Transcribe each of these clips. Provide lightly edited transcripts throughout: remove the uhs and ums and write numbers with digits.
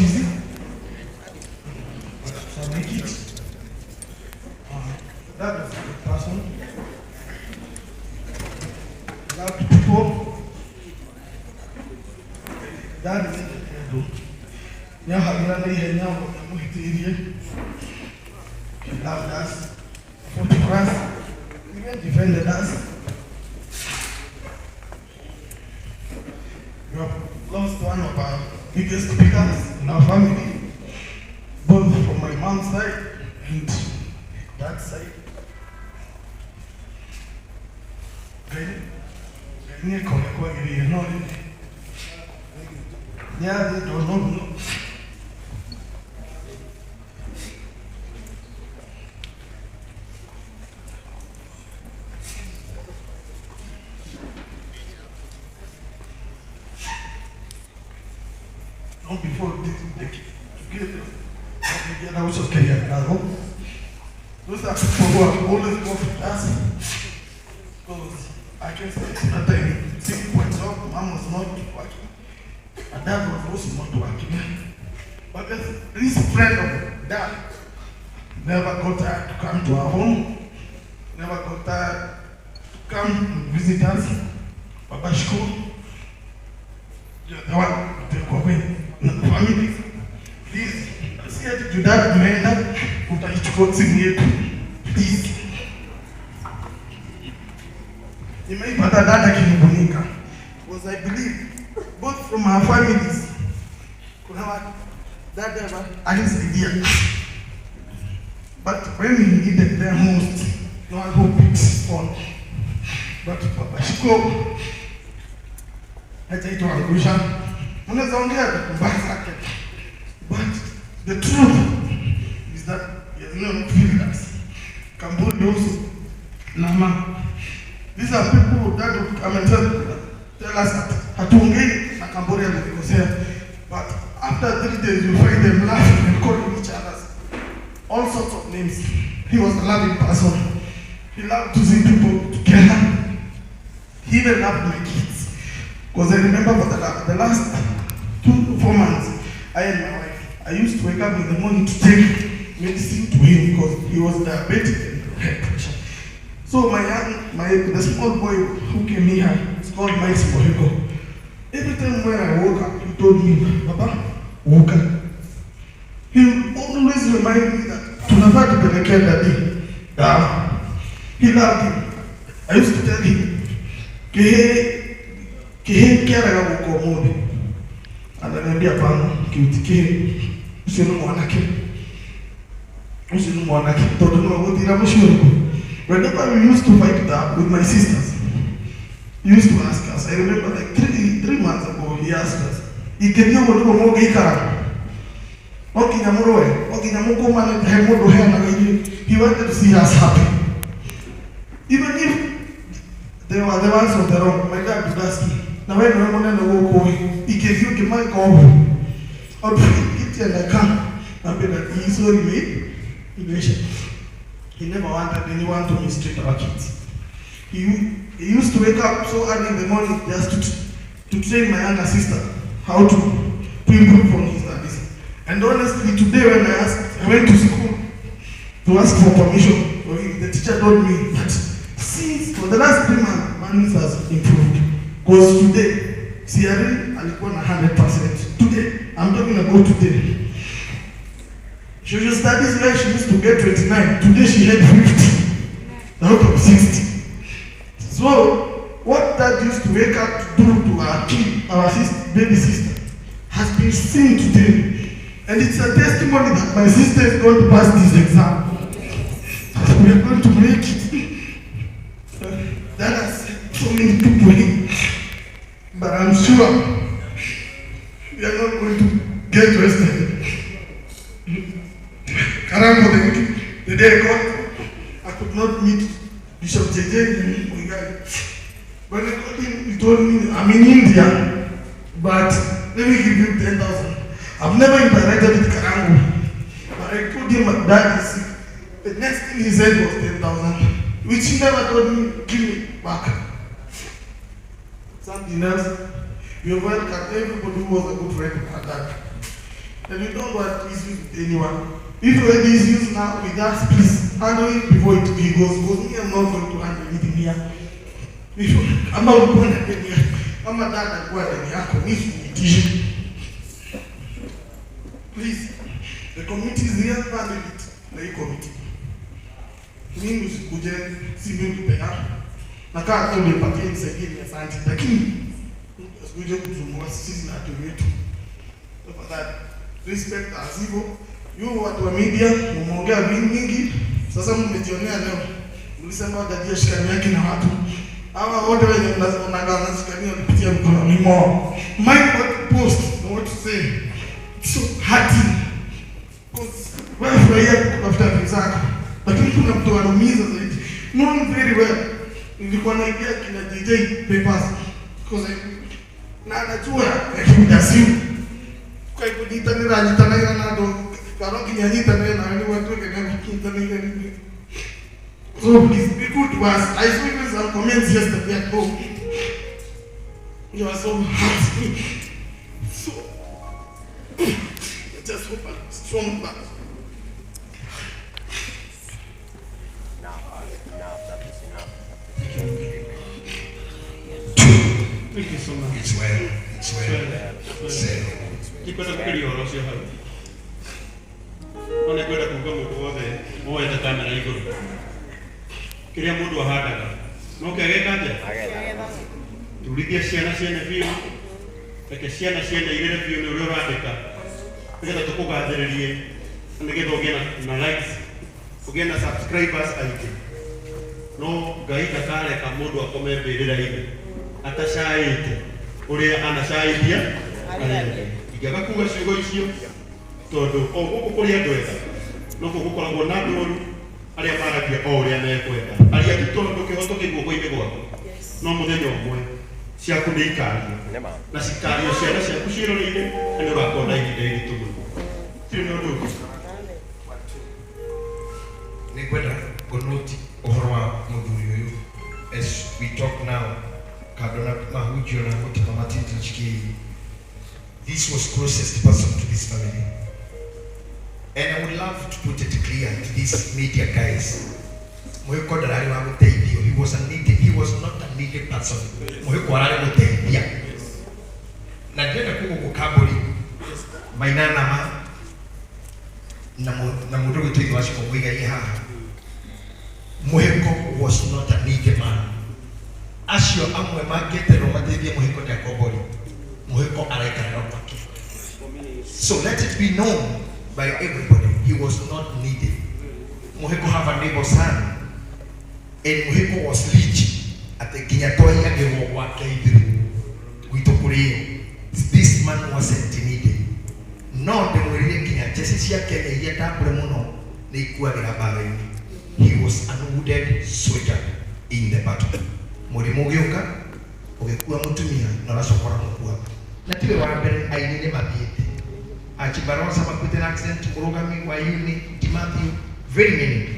easy. But I shall make it. That was a good person. Loved people. That is it. Nĩahagĩra na ihenya mũhĩtĩirie. He loved us, fought for us, even defended us. We have lost one of our biggest pillars in our family, both from my mom's side and dad's side. Ngai Ngai nĩekũrĩa kwagĩrĩire no rĩrĩ nĩathĩtwo no no no before the together gũcokeria ngatho. Those are people who have always worked with us, because I can say that time sikuwa job, mom was not working and dad was also not working, but this friend of dad never got tired to come to our home, never got tired to come and visit us. Baba Shiko, you're the one to take away na family. Please, si ati juu dad ameenda utaichukua simu yetu. Please. Nimeipata dada akinungunika. Because I believe both from our families kuna watu dada alisaidia, but when we needed them most, no one who picked his phone. But Baba Shiko hajaituangusha. Mnaweza ongea mbaya zake, but the truth is that he has not failed us. Kamburi also, Nama. These are people that would come and tell us that hatuongei na Kamburi alikosea. But after 3 days you find them laughing and calling each other all sorts of names. He was a loving person. He loved to see people together. He even loved my kids. Because I remember for the last 2 4 months, I and my wife, I used to wake up in the morning to take medicine to him because he was diabetic and high pressure. So my young, my the small boy who came here, is called Mike Mohiko. Every time when I woke up, he told me, "Baba, woke up." He always remind me that tunafaa tupelekee daddy dawa. He loved him. I used to tell him, kĩhĩ kĩhĩ kĩaraga gũka ũmũthĩ. Ananiambia hapana, kĩuti kĩhĩ ũcio nĩ mwanake, ũcio nĩ mwanake tondũ nĩwe gũthira mũciĩ ũrĩkũ. Whenever we used to fight that with my sisters, he used to ask us. I remember like three months ago, he asked us, ingĩthiĩ ũguo nĩguo mũngĩikara, no nginya mũrũe, no nginya mũkũmane, he mũndũ ũheanaga irio. He wanted to see us happy. Even if they were the ones on the wrong, my dad would ask me, na we nĩwe mũnene gũkũ ĩ, ingĩthiĩ ũngĩmaika ũguo. I would feel guilty and I come. Naambia daddy, sorry mate. Imeisha. He never wanted anyone to mistreat our kids. He used to wake up so early in the morning just to train my younger sister how to improve on his studies. And honestly, today when I asked, I went to school to ask for permission for him, the teacher told me that since for the last 3 months, Manus has improved. Because today, CRE alikuwa na 100%. Today, I'm talking about today. Social studies where she used to get 29, today she had 50 out of 60. So, what dad used to wake up to do to our kid, our sister, baby sister, has been seen today. And it's a testimony that my sister is going to pass this exam. We are going to make it. That has set so many people in. But I'm sure we are not going to get wasted. Karango, the day I got, I could not meet Bishop JJ in Muigai. When I got him, he told me, "I'm in India, but let me give you 10,000." I've never interacted with Karango. But I told him my dad is sick. The next thing he said was 10,000, which he never told me, give me back. Something else, we welcomed everybody who was a good friend of our dad. And we don't want issues with anyone. If you have issues now with us, please handle it before it goes. Because me, I'm not going to handle anything here. If you, ama ulikuwa na deni yako, ama dada alikuwa na deni yako, mimi usinitishe. Please, the committee is here, handle it. Na hii committee. Mimi usikuje, si mimi ulipea. Na kama unipatie nisaidie ni asante. Lakini usikuje kusumbua sisi na watu wetu. Tafadhali respect us hivyo. You watu wa media mmeongea mingi, sasa mmejionea leo. Mlisema daddy ashikani yake na watu. Hawa wote wenye mnaonaga wanashikania walipitia mkononi mwao. Mind what to post and what to say. It's so hurting. Because wewe furahia kutafuta vitu zako. Lakini kuna mtu anaumiza zaidi. Known very well. Nilikuwa naibia kina JJ papers. Because I, na anajua lakini assume kwa hivyo nyitanĩra nyitanĩra na andũ kana nginya nyitanĩre nawe nĩguo tuĩke nĩ nyitanĩire. So please be good to us. I saw even some comments yesterday at home. You are so hurt. So I just hope I'm strong, but Enough, enough, that is enough. Thank you so much. It's well, it's well. It's well. Ndikwenda kukiria ũhoro ũcio hau no nĩ ngwenda kuga mũndũ wothe woete kamera igũrũ kĩrĩa mũndũ ahandaga no kĩageka atĩa. Turithia ciana ciene biũ, reke ciana ciene irĩre biũ nĩ ũrĩa ũrandĩka nĩgetha tũkũgathĩrĩrie na nĩgetha ũgĩe na likes, ũgĩe na subscribers aingĩ. No Ngai ndakareka mũndũ akome mbĩrĩra-inĩ atacaĩte ũrĩa anacaithia arĩa angĩ. Ingĩaga kuga ciugo icio tondũ o gũkũ kũrĩ andũ ega no kũu gũkoragwo na andũ oru arĩa maragia o ũrĩa mekwenda. Aria tu tondũ kĩhoto kĩ guoko-inĩ gwaku, no mũthenya ũmwe ciaku nĩ ikario na cikario ciana ciaku ciĩroreire na nĩ ũgakorwo na ihinda iritũ mũno. Tirĩ na ũndũ ũngĩ. Nĩ ngwenda ngũnũti ũhoro wa mũthuri ũyũ as we talk now, kando na mahunjio na gũtũma Matindi Njikĩi. This was closest person to this family, and I would love to put it clear to these media guys. Mũhĩko ndararĩ wa gũteithio. He was a needed, he was not a needed person. Mũhĩko ararĩ mũteithia na ndĩrenda kũgũkũ kambũri maina nama na mũndũ gwitũ ithe wacio mũigaie haha. Mũhĩko was not a needy man. Acio amwe mangĩeterwo mateithie Mũhĩko nĩ akombori. Mũhĩko araikarĩra gwake. So let it be known by everybody, he was not needed. Mũhĩko have a neighbor son, and Mũhĩko was rich atĩ nginya twaiyagĩrwo gwake ithuĩ gwitũ kũrĩo. This man wasn't needed. No ndĩmwĩrire nginya njeci cia Kenya iria ndambũre mũno nĩ ikuagĩra mbara-inĩ. He was an wounded soldier in the battle. Mũrimũ ũgĩũka ũgĩkua mũtumia na ũracoka ũramũkua na tiwe wa mbere. Aini nĩ mathiĩte Achibarosa makuĩte na accident, mũrũgami wa uni Timathew, very many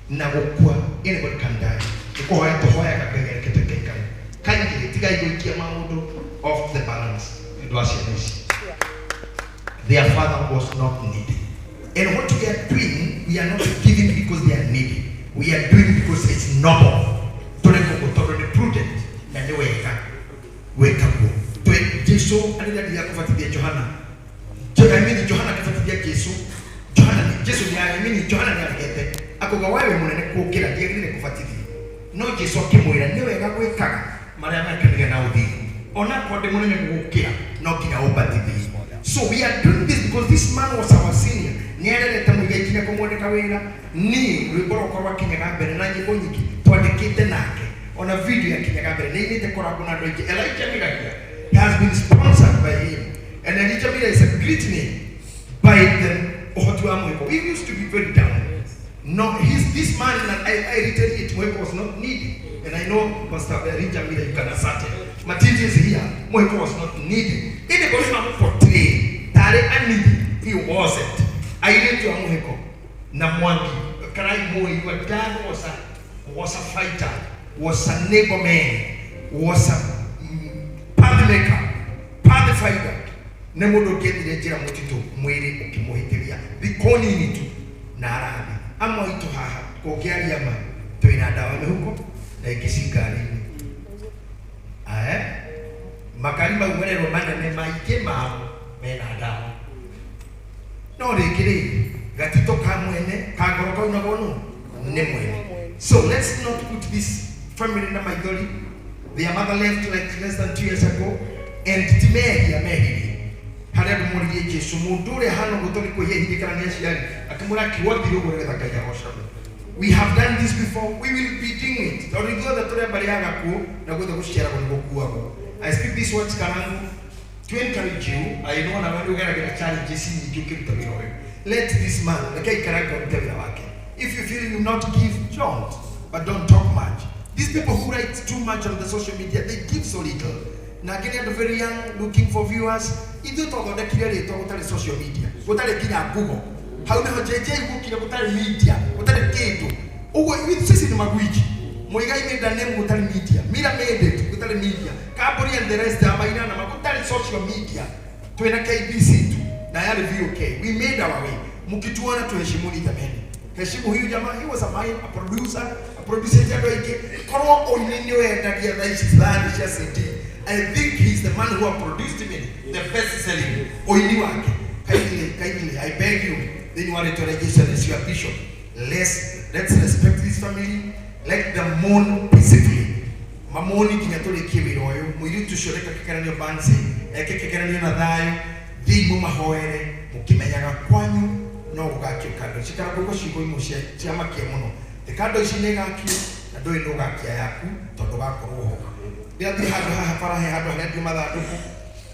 na gũkua. Anybody can die. Nĩ kũhoya tũhoyaga Ngai areke tũikaikare kaingĩ tigai gũikia maũndũ off the balance nĩ ũndũ wa ciana ici. Their father was not needed. And what we are doing, we are not giving because they are needy. We are doing because it's noble. Tũrĩ gũkũ tondũ nĩ prudent na nĩ wega gwĩka guo. Jesu arĩrĩa athiaga kũbatithia Johana, I mean Johana akĩbatithia Jesu, Johana Jesu nĩ, I mean Johana nĩ aregete akauga wewe mũnene kũngĩra, ndiagĩrĩire kũbatithio. No Jesu akĩmwĩra nĩ wega gwĩkaga marĩa mekanire na ũthingu, onakorwo ndĩ mũnene gũgũkĩra no nginya ũbatithio. So we are doing this because this man was our senior. Nĩ arerete Mũigai nginya kũmwandĩka wĩra. Niĩ rwĩmbo rwakwa rwakinyaga mbere na nyĩmbo nyingĩ twandĩkĩte nake, ona video yakinyaga mbere nĩ inĩte koragwo na andũ aingĩ. Elijah Miragia has been sponsored by him, and Elijah Mira is a great name by the ũhoti wa Mũhĩko. We used to be very down. No, he's this man, and I reiterate, Mohiko was not needed. And I know Pastor Elijah Mira, you can ascertain. Matiti is here. Mohiko was not needed. Anybody who portray Tare needed, he wasn't. Airĩtu a Mũhĩko na Mwangi, Karai Moi, your dad was a fighter, was a neighbor man, was a path maker, pathfinder. Nĩ mũndũ ũngĩethire njĩra mũtitũ mwĩrĩ ũkĩmũhĩtĩria thikũ nini tu na arathi. Amwe aitũ haha kũngĩaria ma twĩna ndawa mĩhuko na ingĩ ci ngari-inĩ. Ae, makari mau mererwo manene maingĩ mao mena ndawa. No rĩngĩ rĩ gatito ka mwene ka ngoro kaunagwo nũ nĩ mwene. So let's not put this family na maithori. Their mother left like less than 2 years ago and ti mehia mehirie. Harĩa andũ moririe Jesu mũndũ ũrĩa hana ũguo tondũ kwĩhia hirie kana nĩ aciari, akĩmwĩra kiwathire ũguo nĩgetha Ngai agocagwo. We have done this before, we will be doing it. Tondũ ithuothe tũrĩ a mbarĩ ya gakuũ na guothe gũciaragwo nĩ gũkuagwo. I speak these words Karangu to encourage you. I know na wewe ũgeragĩra challenges nyingĩ ũkĩruta wĩra ũyũ. Let this man, reke Karangu arute wĩra wake. If you feel you not give, don't. But don't talk much. These people who write too much on the social media, they give so little. Na angĩ nĩ andũ very young looking for viewers. Ithuĩ twathondekire rĩtwa gũtarĩ social media, gũtarĩ nginya Google. Hau nĩho JJ gũkire gũtarĩ media, gũtarĩ kĩndũ. Ũguo sisi ni magwiji. Muigai made a name gũtarĩ media. Mira made it gũtarĩ media. Kamburi and the rest ya Mairana gũtarĩ social media. Twĩna KBC tu na yarĩ VOK. We made our way. Mkituona tuheshimuni jameni. Heshimu huyu jamaa, he was a man, a producer, a producer andũ aingĩ. Korwo ũini nĩ wendagia thaa ici thani cia CD. I think he's the man who have produced many, the best selling ũini wake. Kindly, kindly, I beg you, thĩinĩ wa rĩtwa rĩa Jesu as your bishop, let's respect this family, let them mourn peacefully. Mamoni nginya tũrĩkie wĩra ũyũ, mũirĩtu ũcio reka kĩgeranio bansi, eke kĩgeranio na thayũ, thiĩ mũmahoere, mũkĩmenyaga kwanyu no gũgakio kando. Cikara kũigua ciugo imwe cia makia mũno. Tĩ kando ici nĩ igakio, na ndũĩ nĩ ũgakia yaku, tondũ wakorwo ho. Ndĩrathiĩ handũ haha bara he handũ harendio mathandũkũ,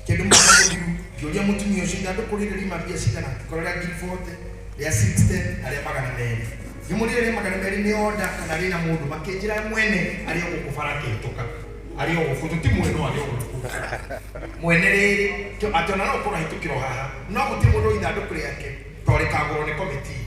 kĩndũ mwaka mũthiru, ngĩũria mũtumia ũcio ithandũkũ rĩrĩ riuma mbia cigana, ngĩkora rĩa ngiri 40, rĩa 60 na rĩa 200. Ngĩmũria rĩa 200 nĩ order kana rĩna mũndũ, makĩnjĩra mwene arĩ o gũkũ bara akĩhĩtũka. Arĩ o gũkũ, ti mwene arĩ o gũkũ. Mwene rĩrĩ, atĩ ona no ũkorwo ahĩtũkĩra o haha, no gũtirĩ mũndũ wa ithandũkũ rĩake, tondũ rĩkagũrwo nĩ committee.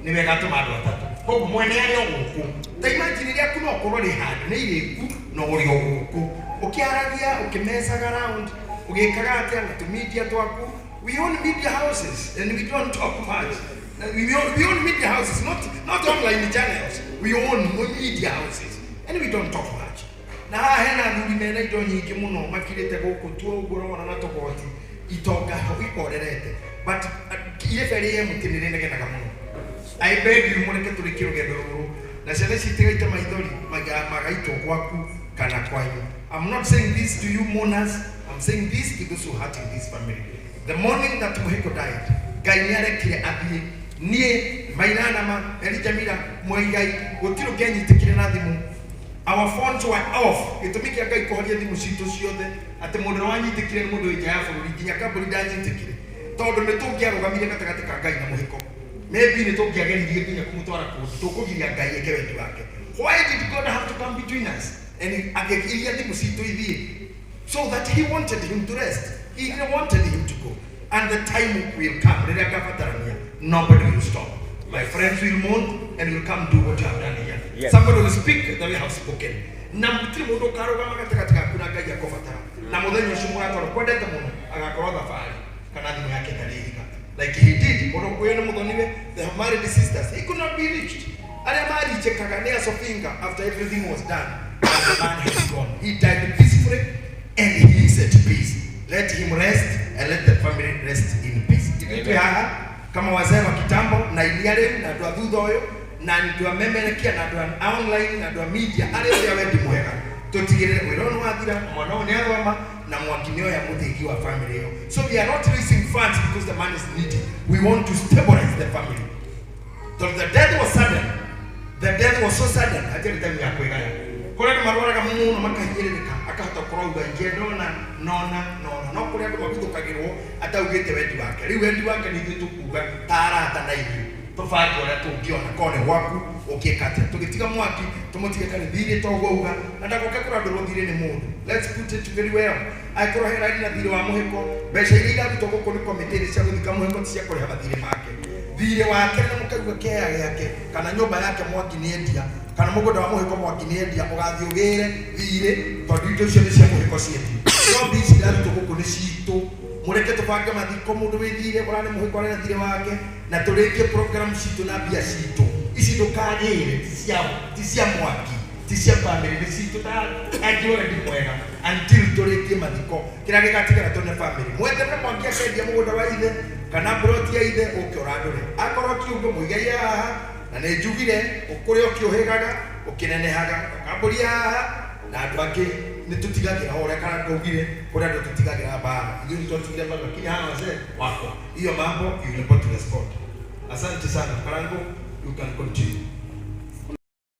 Nĩ wega atũma andũ atatũ. Koguo mwene arĩ o gũkũ. Ta imagine rĩaku no ũkorwo rĩ handũ, nĩ irĩku, no ũrĩ o gũkũ. Ũkĩaragia, ũkĩmecaga round, ũgĩkaga atĩa na tũmedia twaku. We own media houses and we don't talk much. We own media houses, not online channels. We own media houses and we don't talk much. Na haha hena athuri mena indo nyingĩ mũno makirĩte gũkũ tuo ũguo ũrona na tũgoti itonga ikorerete. But irebe rĩe mũtĩ nĩ rĩnegenaga mũno. I beg you mũreke tũrĩkie rũgendo rũrũ na ciana ici itigaite maithori magaitwo gwaku kana kwanyu. I'm not saying this to you mourners, I'm saying this to those who hurt in this family. The morning that Muhiko died, Ngai nĩ arekire athiĩ. Niĩ Mainanama, Elijah Mira, Muigai, gũtirĩ ũngĩanyitĩkire na thimũ. Our phones were off. Gĩtũmi kĩa Ngai kũhoria thimũ citũ ciothe atĩ mũndũ ũrĩa wanyitĩkire nĩ mũndũ wĩ nja ya bũrũri, nginya kambuni ndanyitĩkire. Tondũ nĩ tũngĩarũgamire gatagatĩ ka Ngai na Muhiko. Maybe nĩ tũngĩageririe nginya kũmũtwara kũndũ, tũkũgiria Ngai eke wendi wake. Why did God have to come between us? And akĩgiria thimũ citũ ithiĩ. So that he wanted him to rest. He wanted him to go. And the time will come. Rĩrĩa ngabatarania, nobody will stop. My friends will mourn and will come do what you have done here. Yes. Somebody will speak the way I have spoken. Na gũtirĩ mũndũ ũkarũgama gatagatĩ gaku na Ngai akũbatara. Na mũthenya ũcio mũgakorwo kwendete mũno, agakorwo thabarĩ kana thimũ yake ĩtarĩ ihiga. Like he did. Mũndũ ũyũ nĩ mũthoniwe, they have married sisters. He could not be reached. Arĩa marichekaga nĩ Asofinga after everything was done. And the man has gone. He died peacefully and he is at peace. Let him rest and let the family rest in peace. Ithuĩ twĩ haha kama wazee wa kitambo na iria rĩu na andũ a thutha ũyũ na andũ a memerekia na andũ a online na andũ a media arĩa othe a wendi mwega tũtigĩrĩre wĩra ũyũ nĩ wathira, mwana ũyũ nĩ athoma na mwaki nĩ oya mũthĩgi wa family ĩyo. So we are not raising funds because the man is needy. We want to stabilize the family. Tondũ the death was sudden. The death was so sudden. Hatirĩ time ya kwĩgaya. Kũrĩ andũ marwaraga mũno makahinyĩrĩrĩka akahota gũkorwo auga ingĩenda nona nona no kũrĩ andũ maguthũkagĩrwo ataugĩte wendi wake. Rĩu wendi wake nĩ ithuĩ tũkuga ta arata na ithuĩ tũbange ũrĩa tũngĩona korwo nĩ gwaku ũngĩka atĩa. Tũgĩtiga mwaki tũmũtige tarĩ thirĩ ta ũguo auga na ndagoke kũrandũrwo thirĩ nĩ mũndũ. Let's put it very well. Angĩkorwo he rari na thirĩ wa mũhĩko, mbeca iria irarutwo gũkũ nĩ komĩtĩ cia gũthika mũhĩko ti cia kũrĩha mathirĩ make. Thirĩ wake na mũkaigua kĩea gĩake kana nyũmba yake mwaki nĩ endia kana mũgũnda wa mũhĩko mwaki nĩ endia ũgathiĩ ũgĩre thirĩ tondũ indo icio nĩ cia mũhĩko ciendio. No mbia ici irarutwo gũkũ nĩ citũ Mũreke tũbange mathiko mũndũ wĩ thirĩ, ũrarĩ mũhĩko arĩ na thirĩ wake, na tũrĩkie program citũ na mbia citũ. Ici ndũkagĩre, ti cia, ti cia Mwangi, ti cia family, nĩ citũ ta angiuga ndi mwega until tũrĩkie mathiko. Kĩrĩa gĩgatigara tũne family. Mweterere Mwangi akendia mũgũnda wa ithe kana plot ya ithe ũke ũrandũre. Akorwo ti ũguo mũigai haha, na nĩ njugire ũkũrĩa ũkĩũhĩgaga ũkĩnenehaga kambũri haha na andũ angĩ nĩ tũtigagĩra o ũrĩa Karanga augire, kũrĩ andũ tũtigagĩra mbara, ithuĩ nĩ twatigire mbara, lakini hawa wazee wako hiyo mambo, you report to the spot. Asante sana Karango, you can continue.